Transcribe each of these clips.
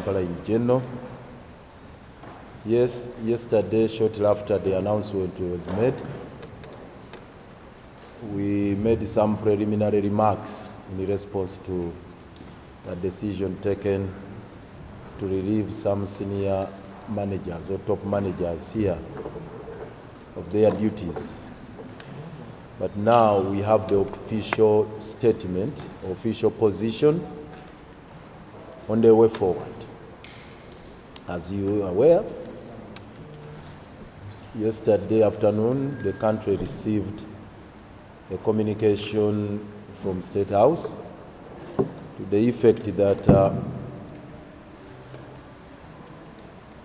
Kampala in general. Yes, yesterday, shortly after the announcement was made, we made some preliminary remarks in response to the decision taken to relieve some senior managers or top managers here of their duties. But now we have the official statement, official position on the way forward. As you are aware, yesterday afternoon, the country received a communication from State House to the effect that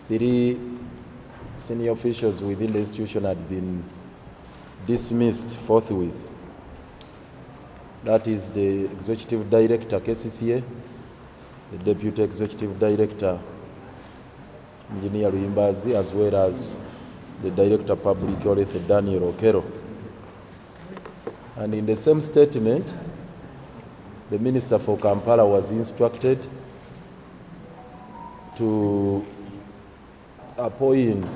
three senior officials within the institution had been dismissed forthwith. That is the Executive Director, KCCA, the Deputy Executive Director, Engineer Luyimbazi, as well as the Director of Public Health, Daniel Okero. And in the same statement, the Minister for Kampala was instructed to appoint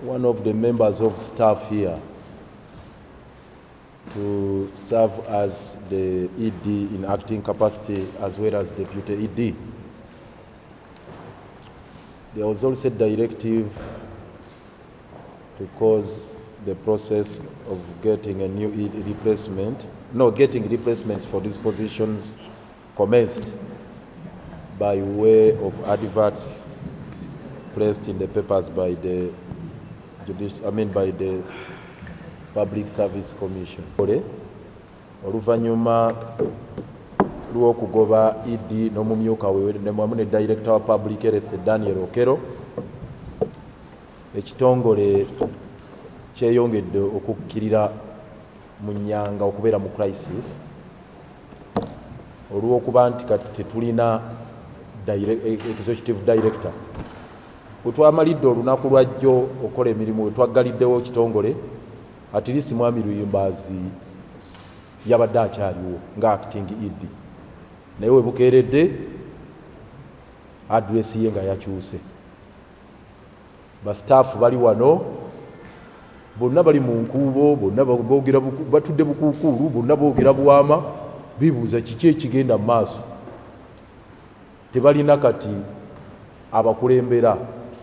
one of the members of staff here to serve as the ED in acting capacity as well as Deputy ED. There was also a directive to cause the process of getting a new replacement, no, getting replacements for these positions commenced by way of adverts placed in the papers by the judicial, I mean by the Public Service Commission. Oluvannyuma lw'okugoba ED n'omumyuka we wamu ne Director wa Public Health Daniel Okero, ekitongole kyeyongedde okukkirira mu nnyanga okubeera mu crisis olw'okuba nti kati tetulina executive director. Bwe twamalidde olunaku lwajjo okukola emirimu, we twaggaliddewo ekitongole, at least Mwami Luyimbazi yabadde akyaliwo nga acting ED, naye we bukeeredde address ye nga yakyuse. Basitaafu bali wano bonna bali mu nkuubo, bonna boogera, batudde bukuukuulu, bonna boogera bwama, bibuuza kiki ekigenda mu maaso. Tebalina kati abakulembera.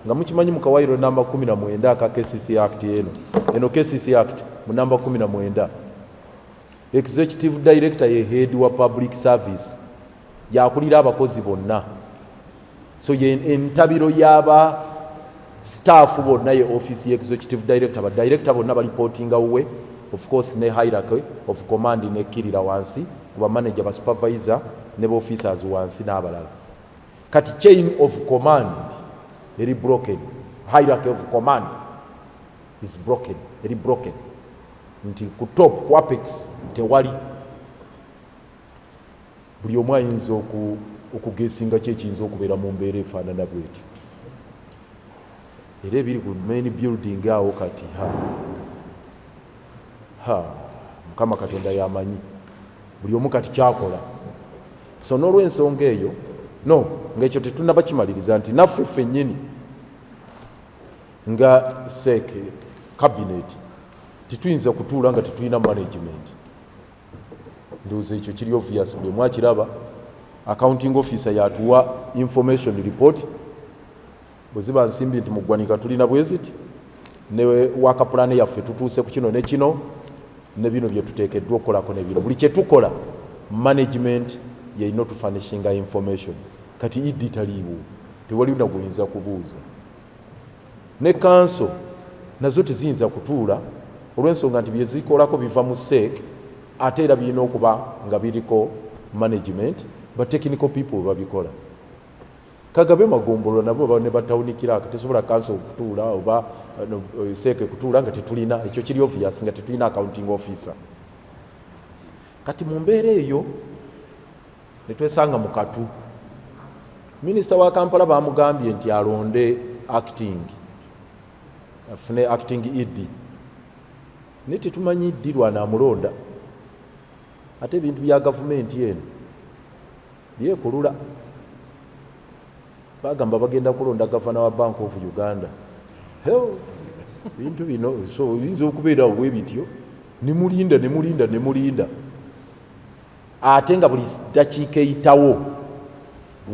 Nga mukimanyi, mu kawaayiro namba 19 aka KCC Act, eno KCC Act mu namba 19, executive director ye head wa public service, yakulira abakozi bonna. So ye entabiro y'aba staff bonna ye office ye executive director. Ba director bonna bareportinga wuwe, of course ne hierarchy of command nekkirira wansi ku ba manager, ba supervisor ne ba officers wansi n'abalala. Kati chain of command eri broken, hierarchy of command is broken, eri broken nti ku top, ku apex tewali. Buli omu ayinza okugesinga ki ekiyinza okubeera mu mbeera efaanana bwetyo era ebiri ku main building awo. Kati ha ha, Mukama Katonda yamanyi buli omu kati kyakola. So n'olwensonga eyo, no ngaekyo tetunaba kimaliriza nti naffe ffennyini nga CEC cabinet tetuyinza kutuula nga tetulina management. Ndowooza ekyo kiri obvious, buli omu akiraba. Accounting officer yatuwa information report bwe ziba nsimbi nti mu ggwanika tulina bwe ziti, ne work plan yaffe tutuuse ku kino ne kino ne bino bye tuteekeddwa okukolako ne bino. Buli kye tukola, management yeyina otufurnishinga information. Kati ED taliiwo, tewali naguyinza kubuuza. Ne kanso nazo teziyinza kutuula olw'ensonga nti byezikolako biva mu CEC, ate era birina okuba nga biriko management, ba technical people babikola. Kagabe magombolola nabo ne ba town clerk. Tesobola kanso okutuula oba no, CEC kutuula nga tetulina, ekyo kiri obvious, nga tetulina accounting officer. Kati mu mbeera eyo ne twesanga mu katu. Minisita wa Kampala bamugambye nti alonde acting, afune acting ED, naye tetumanyi ddi lwanaamulonda. Ate ebintu bya gavumenti eno byekulula. Bagamba bagenda kulonda gavana wa Bank of Uganda. Bintu bino so biyinza okubeerawo bwe bityo, nemulinda, nemulinda, nemulinda, ate nga buli ddakiika eyitawo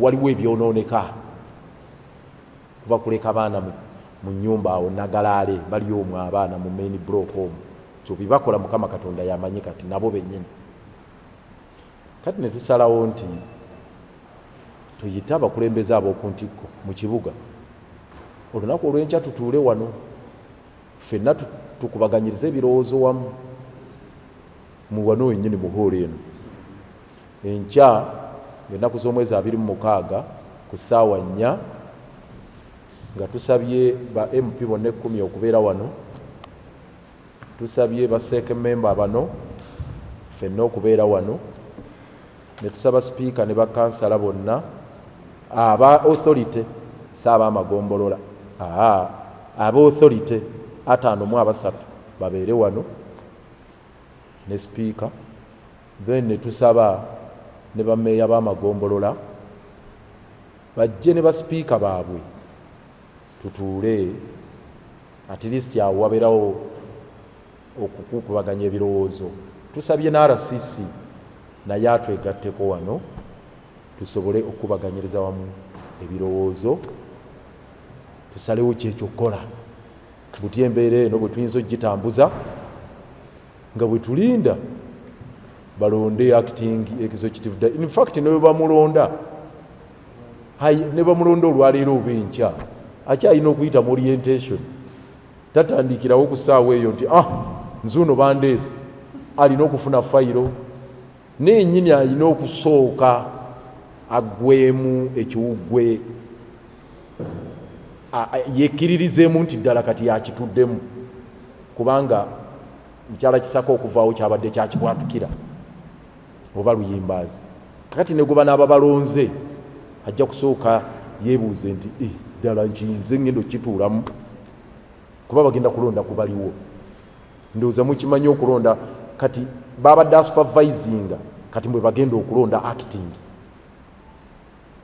waliwo ebyonooneka. Kuba kuleka baana mu nnyumba awo nagalaale, bali omwo abaana mu main block omwo, so byebakola Mukama Katonda yamanyi kati nabo bennyini. Kati ne tusalawo nti tuyite abakulembeze ab'oku ntikko mu kibuga olunaku olw'enkya, tutuule wano ffenna tukubaganyirize ebirowoozo wamu mu wano wennyini mu hall eno enkya, ennaku z'omwezi 26 ku ssaawa 4, nga tusabye ba MP bonna 10 okubeera wano, tusabye ba CEC member bano ffenna okubeera wano, ne tusaba sipiika ne bakansala bonna aba authority, si ab'amagombolola, aa aba authority 53 babeere wano ne sipiika. Then ne tusaba ne bameeya b'amagombolola bajje ne basipiika baabwe, tutuule. At least awo wabeerawo okukubaganya ebirowoozo. Tusabye ne RCC naye atwegatteko wano, tusobole okukubaganyiriza wamu ebirowoozo, tusalewo kyekyokukola buti embeera eno bwe tuyinza okugitambuza nga bwe tulinda balonde acting executive. In fact, ne bwe bamulonda, ne bamulonda olwaleero oba enkya, akyalina okuyita mu orientation. Tatandikirawo ku ssaawa eyo nti, "Ah, nzuuno bandeese." Alina okufuna fayiro nenyini, alina okusooka aggwemu ekiwuggwe, yekkiririzeemu nti ddala kati yakituddemu, kubanga mukyala Kisaka okuvaawo kyabadde kyakibwatukira oba Luyimbaazi. Kakati ne gwe banaaba balonze ajja kusooka yeebuuze nti, "Eh, ddala nkinze ngenda okukituulamu?" Kuba bagenda kulonda ku baliwo. Ndowooza mukimanyi okulonda kati babadde asupervisinga, kati mbwe bagenda okulonda acting.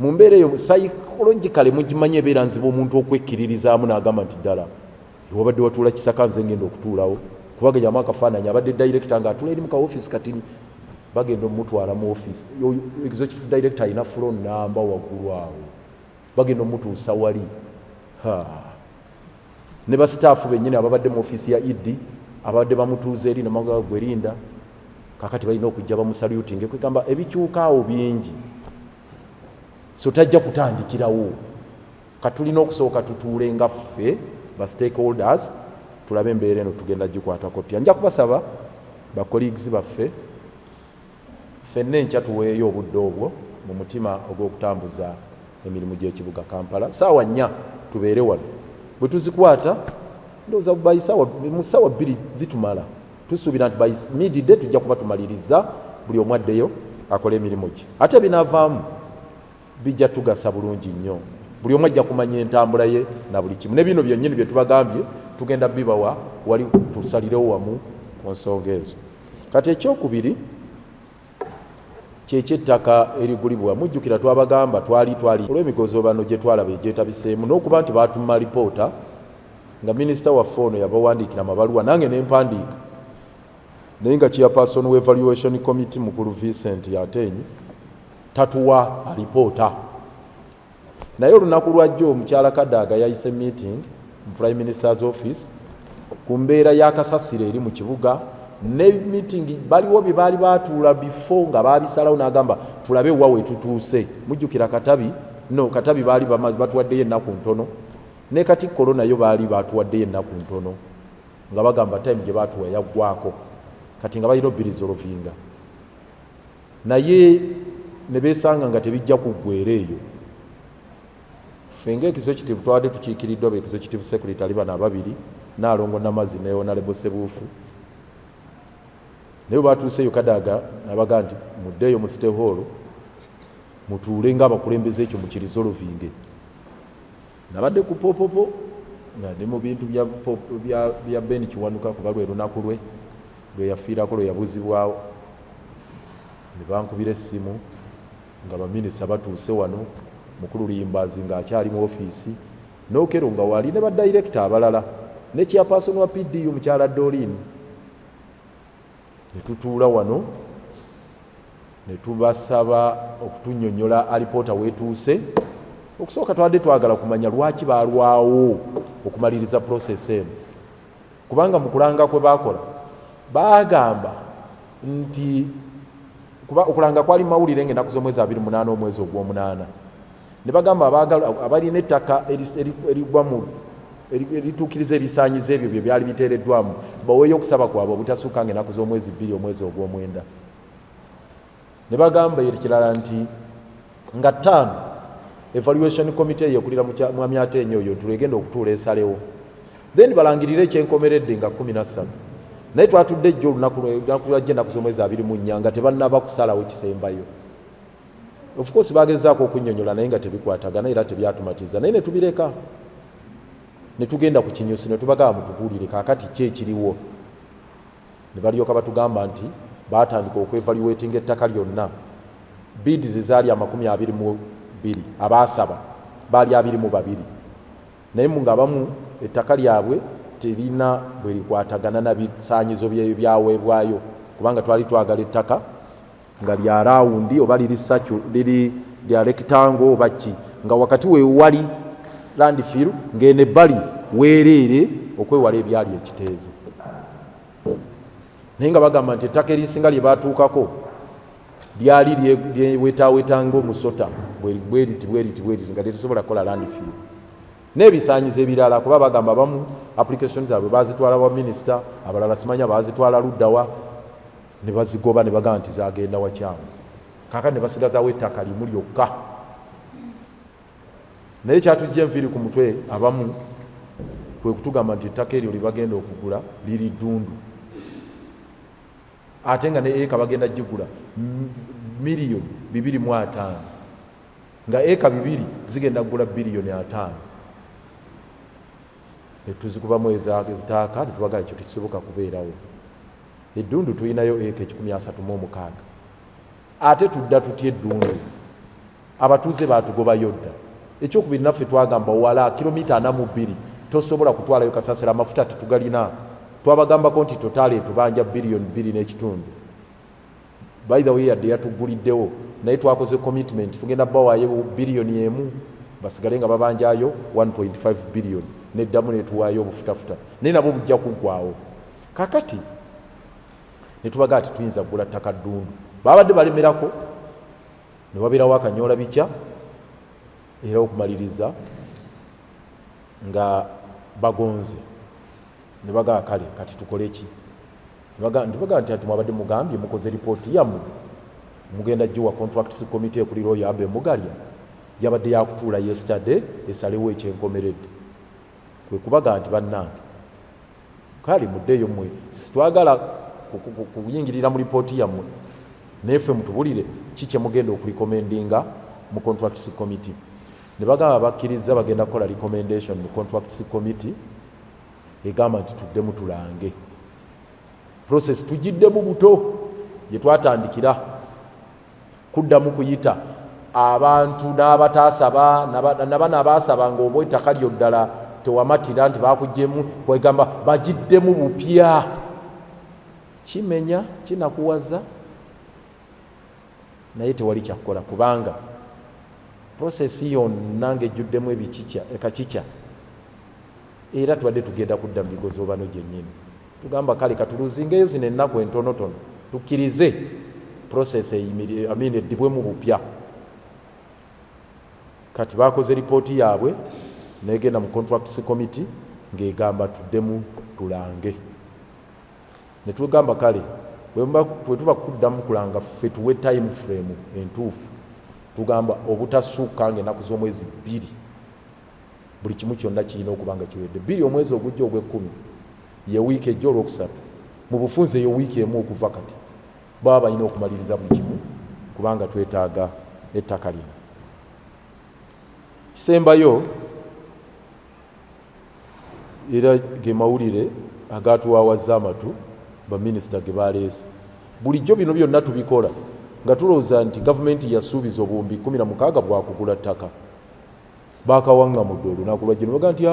Mu mbeera eyo psychologically mugimanyi, ebeera nzibu omuntu okwekkiririzaamu n'agamba nti ddala wabadde watuula Kisaka, nze ngenda okutuulawo. Kubaga yamu akafaananyi, abadde director ng'atuula eri mu ka office katini, bagenda omutwala mu office. Executive director alina floor namba waggulu awo, bagenda omutuusa wali. Ne basitaafu bennyini ababadde mu ofiisi ya ED ababadde bamutuuza eri namaga gwerinda, kakati balina okujja bamusalutinge. Kwegamba ebikyuka awo bingi, so tajja kutandikirawo. Katulina okusooka tutuule nga ffe ba stakeholders, tulabe embeera eno tugenda gikwatako tutya. Nja kubasaba ba colleagues baffe ffenna enkya tuweeyo obudde obwo mu mutima ogw'okutambuza emirimu gy'ekibuga Kampala. Saawa 4 tubeere wano. Bwe tuzikwata, ndowooza mu ssaawa 2 zitumala. Tusuubira nti by midday tujja kuba tumaliriza, buli omu addeyo akole emirimu gye. Ate binaavaamu bijja tugasa bulungi nnyo. Buli omu ajja kumanya entambula ye na buli kimu, ne bino byonnyini bye tubagambye tugenda bibawa wali, tusalirewo wamu ku nsonga ezo. Kati ekyokubiri kyekyettaka erigulibwa. Mujjukira twabagamba twali twali olw'emigozobano gye twalaba egyetabiseemu n'okuba nti baatuma lipoota nga minisita waffe ono yabawandiikira amabaluwa, nange nempandiika, naye nga chairperson wa evaluation committee mukulu Vincent Atenyi tatuwa alipoota. Naye olunaku lwajjo omukyala Kadaga yayise meeting mu Prime Minister's office ku mbeera y'akasasiro eri mu kibuga. Ne meeting baliwo bye baali batuula before nga babisalawo, n'agamba tulabe wa we tutuuse. Mujjukira Katabi, no Katabi baali batuwaddeyo ennaku ntono, ne Katikkolo nayo baali batuwaddeyo ennaku ntono, nga bagamba time gye batuwa yaggwako, kati nga balina obiresolvinga. Naye ne beesanga nga tebijja kuggwera eyo. Ffe nga executive twabadde tukiikiriddwa ba executive secretary bano ababiri, Naalongo Namazzi ne Honorable Sebuufu. Naye bwe batuuseeyo, Kadaga nabaga nti muddeeyo mu City Hall mutuule ng'abakulembeze, ekyo mukiresolvinge. Nabadde ku popopo nga ndi mu bintu bya Ben Kiwanuka, kuba lwe lunaku lwe lwe yafiirako, lwe yabuzibwawo. Ne bankubira essimu nga baminisita batuuse wano. Mukulu Luyimbazi ng'akyali mu ofiisi, Nookero nga waali ne badayirekita abalala ne chairperson wa PDU mukyala Doreen. Ne tutuula wano ne tubasaba okutunnyonnyola alipoota weetuuse. Okusooka twabadde twagala kumanya lwaki baalwawo okumaliriza process eno, kubanga mu kulanga kwe baakola baagamba nti kuba okulanga kwali mawulire ng'ennaku z'omwezi 28 omwezi ogw'omunaana, ne bagamba abalina ettaka erigwa mu erituukiriza ebisaanyizo ebyo bye byali biteereddwamu baweeyo okusaba kwabwe obutasukka ng'ennaku z'omwezi 2 omwezi ogw'omwenda. Ne bagamba ekirala nti nga 5 evaluation committee eyo ekulira Mwami Ateenyi oyo tulegenda okutuula esalewo, then balangirire ekyenkomeredde nga 13. Naye twatudde ejjo olunaku lwajja ennaku z'omwezi 24 nga tebannaba kusalawo kisembayo. Of course bagezaako okunnyonnyola naye nga tebikwatagana era tebyatumatiza, naye ne tubireka ne tugenda ku kinyusi ne tubagamba, mutubuulire kaakati ki ekiriwo. Ne balyoka batugamba nti baatandika okwevaluatinga ettaka lyonna. Bids zaali 22, abaasaba baali 22, naye mu ng'abamu ettaka lyabwe terina bwe likwatagana na bisaanyizo byaweebwayo, kubanga twali twagala ettaka nga lya round oba liri sacu liri lya rectangle oba ki, nga wakati we wali landfill, ng'eno ebbali weereere okwewala ebyali ekiteezo. Naye nga bagamba nti ettaka erisinga lye batuukako lyali lyewetaaweta ng'omusota bweriti bweriti bweriti, nga tetusobola kukola landfill n'ebisaanyizo ebirala, kuba bagamba abamu application zaabwe bazitwala wa minisita, abalala simanya bazitwala luddawa, ne bazigoba ne bagamba nti zagenda wakyamu. Kaakati ne basigazawo ettaka limu lyokka, naye kyatujja enviiri ku mutwe. Abamu kwe kutugamba nti ettaka eryo lye bagenda okugula liri ddundu, ate nga ne eka bagenda gigula miliyoni 250, nga eka 2 zigenda kugula biliyoni 50. Netuzikubamu ezitaaka, netubagamba ekyo tekisoboka kubeerawo. Eddundu tulinayo eka 136, ate tudda tutya eddundu? Abatuuze batugobayo dda. Ekyokubiri, naffe twagamba wala kilomita 42, tosobola kutwalayo kasasiro, amafuta tetugalina. Twabagambako nti Total etubanja biliyoni 2 n'ekitundu. By the way, yadde yatuguliddewo, naye twakoze commitment, tugenda bawaayo biliyoni 1, basigale nga babanjayo 1.5 biliyoni. Neddamu netuwaayo obufutafuta, naye nabwo bujja kuggwawo. Kakati netubagaa tituyinza kugula ttaka ddundu. Babadde balemerako ne wabeerawo akanyoola bikya, era okumaliriza nga bagonze ne bagaa kale kati tukole ki? Ntibagaa nti ati mwabadde mugambye mukoze ripooti yammwe, mugenda giwa contracts committee ekulira oyo Abe Mugalya, yabadde yakutuula yesterday esalewo ekyenkomeredde. Kwe kubaga nti bannange, kale muddeeyo mmwe, sitwagala kuyingirira mu lipooti yammwe, naye ffe mutubulire ki kyemugenda okurecommendinga mu contracts committee. Ne bagamba bakkiriza, bagenda kukola recommendation mu contracts committee egamba nti tuddemu tulange process, tugiddemu buto gye twatandikira, kuddamu kuyita abantu n'abataasaba nabano abaasaba nga oba ettaka lyo ddala tewamatira nti bakugyemu, kwegamba bagiddemu bupya. Kimenya, kinakuwaza, naye tewali kyakukola, kubanga process yonna ng'ejjuddemu ebikikya ekakikya. Era tubadde tugenda kudda mu bigozoobano gyennyini. Tugamba kale katuluzingeyo zino ennaku entonotono, tukkirize process eyimiri, I mean, eddibwemu bupya. Kati bakoze ripooti yaabwe negenda mu contracts committee ng'egamba tuddemu tulange. Ne tugamba kale bwe tuba kuddamu kulanga, ffe tuwe time frame entuufu. Tugamba obutasukka ng'ennaku z'omwezi 2 buli kimu kyonna kirina okuba nga kiwedde. 2 omwezi ogujja ogw'ekkumi ye wiiki ejja olwokusatu. Mu bufunze eyo wiiki emu okuva kati baba balina okumaliriza buli kimu, kubanga twetaaga ettaka lino. Kisembayo, era ge mawulire agatuwaawazza amatu baminisita ge baleese. Bulijjo bino byonna tubikola nga tulowooza nti gavumenti yasuubiza obuwumbi 16 bwakugula ttaka. Bakawaŋŋamudde olunaku lwa gino baga nti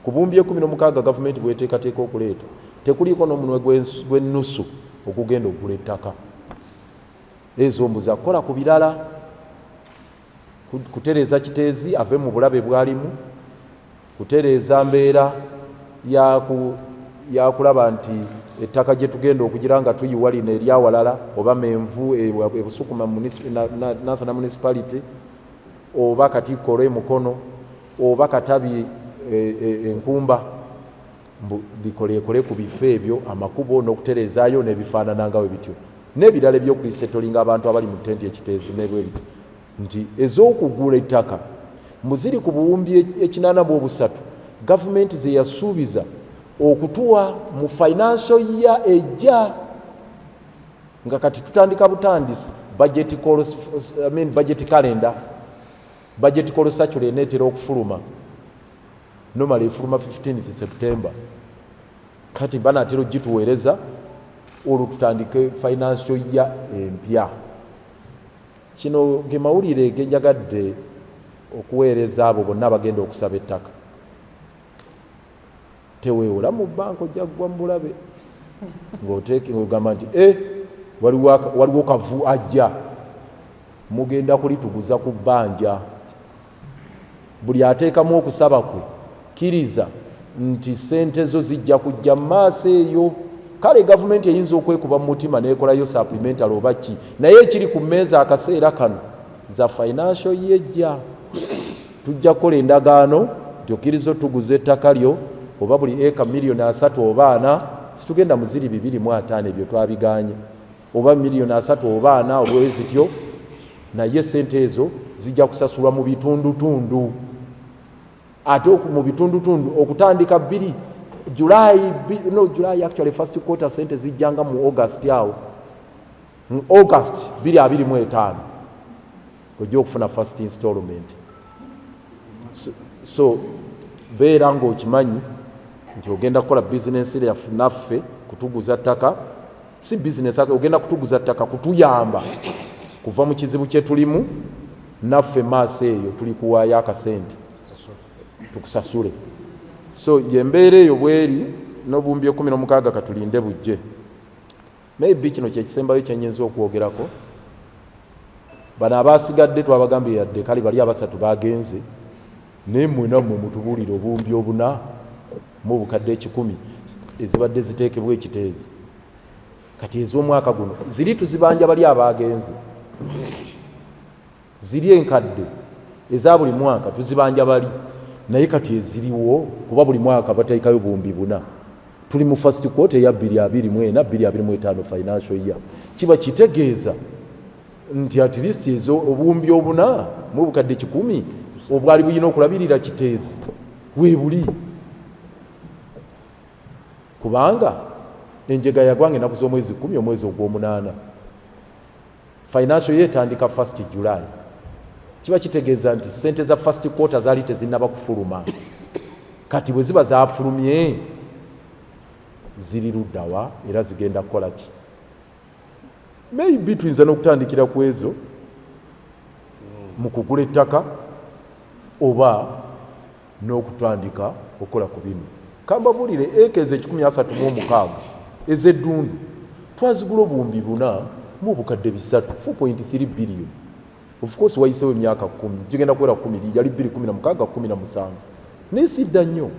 ku buwumbi 16 gavumenti bweteekateeka okuleeta, tekuliiko n'omunwe gw'ennusu okugenda okugula ettaka. Ezo mbuza kukola ku birala, kutereeza Kiteezi ave mu bulabe bwalimu, kutereeza mbeera yakulaba nti ettaka gye tugenda okugira nga tuyiwa lino eryawalala oba Menvu Ebusukuma Nansana Municipality oba Katikkolo Emukono oba Katabi Enkumba, mbu bikoleekole ku bifo ebyo, amakubo n'okutereezaayo n'ebifaanana nga bwe bityo n'ebirala eby'okuresettlinga abantu abali mu tenti Ekiteezi nebwe bityo, nti ez'okugula ettaka mbu ziri ku buwumbi 83 gavumenti ze yasuubiza okutuwa mu financial year ejja, nga kati tutandika butandisi budget call, I mean budget calendar, budget call circular eneetera okufuluma. Normally efuluma 15th September, kati banaatera ogituweereza olwo tutandike financial year empya. Kino ge mawulire genjagadde okuweereza abo bonna abagenda okusaba ettaka. Teweewola mu banka, ojja kugwa mu bulabe ng'ogamba nti e waliwo kavu ajja mugenda kulituguza ku bbanja. Buli ateekamu okusaba kwe, kkiriza nti sente zo zijja kujja mu maaso eyo. Kale gavumenti eyinza okwekuba mu mutima n'ekolayo supplemental oba ki, naye ekiri ku mmeeza akaseera kano za financial yejja. Tujja kukola endagaano nti okkiriza otuguza ettaka lyo oba buli eka 30 miliyoni oba 40, situgenda mu ziri 250, ebyo twabiganye, oba 30 miliyoni oba 40 oba zityo, naye sente ezo zijja kusasulwa mu bitundutundu, ate mu bitundutundu okutandika bbiri July, no, July, actually first quarter sente zijjanga mu August awo, mu August 2025 ojja okufuna first installment. So beera ng'okimanyi nti ogenda kukola bizinensi naffe kutuguza ttaka, si bizinesi, ogenda kutuguza ttaka kutuyamba kuva mu kizibu kye tulimu. Naffe maaso eyo tuli kuwaayo akasente tukusasule. So yembeera eyo bweri n'obuwumbi 16, katulinde bujje. Maybe kino kyekisembayo kyenyinza okwogerako. Bano abasigadde twabagambye, yadde kale bali abasatu bagenze, naye mmwe nammwe mutubuulire obuwumbi 1,400 ezibadde ziteekebwa Ekiteezi, kati ez'omwaka guno ziri tuzibanja bali abagenze, ziri enkadde eza buli mwaka tuzibanja bali, naye kati eziriwo, kuba buli mwaka bateekayo buwumbi 4, tuli mu first quarter eya 2024 2025 financial year, kiba kitegeeza nti at least ezo obuwumbi 1,400 obwali buyina okulabirira Kiteezi weebuli, kubanga enjega yagwanga ennaku z'omwezi 10 omwezi ogw'omunaana, financial year etandika 1st July, kiba kitegeeza nti sente za first quarter zaali tezinnaba kufuluma. Kati bwe ziba zafulumye ziri luddawa era zigenda kukola ki? Maybe tuyinza n'okutandikira ku ezo mu kugula ettaka oba n'okutandika okukola ku bino. Kambabuulire, eka ezo 136 ez'eddundu twazigula obuwumbi 4,300, 4.3 billion. Of course wayisewo emyaka 10, gigenda kuwera 10, yali 216 17, naye sidda nnyo.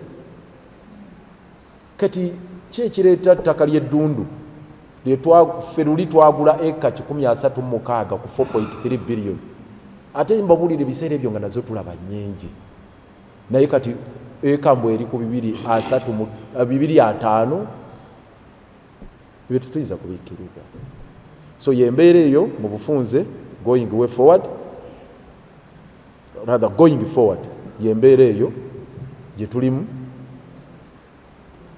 Kati ki ekireeta ttaka ly'eddundu ffe luli twagula eka 136 ku 4.3 billion, ate mbabuulira ebiseera ebyo nga nazo tulaba nnyingi, naye kati eka mbwe eri ku 230, 250, ebyo tetuyinza kubikkiriza. So yembeera eyo mu bufunze. Going way forward, rather going forward, yembeera eyo gye tulimu,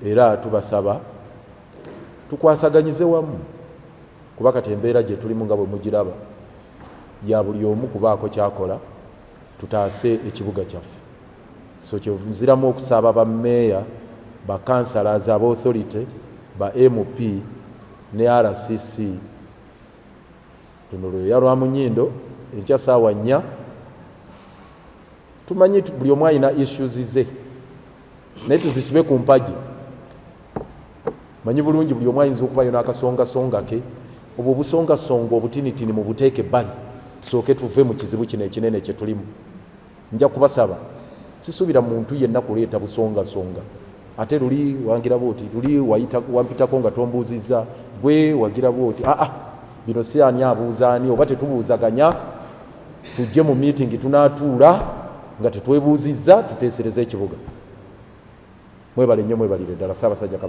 era tubasaba tukwasaganyize wamu, kuba kati embeera gye tulimu nga bwe mugiraba ya buli omu kubaako kyakola tutaase ekibuga kyaffe. So kyenziramu okusaba bammeeya, bakansalazi, aba authority, ba MP ne RCC, luno lweya lwa munyindo, enkya saawa 4. Tumanyi buli omu alina issues ze, naye tuzisibe ku mpagi. Manyi bulungi buli omu ayinza okubayo n'akasongasonga ke. Obwo obusongasonga obutinitini mu buteeke ebbali, tusooke tuve mu kizibu kino ekinene kye tulimu. Nja kubasaba, sisuubira muntu yenna kuleeta busongasonga. Ate luli wangira bwoti, luli wampitako nga tombuuzizza, gwe wagira bwoti. Aa, bino si ani abuuza ani, oba tetubuuzaganya. Tujje mu meeting, tunaatuula nga tetwebuuzizza, tuteesereze ekibuga. Mwebale nnyo, mwebalire ddala Ssaabasajja Kabaka.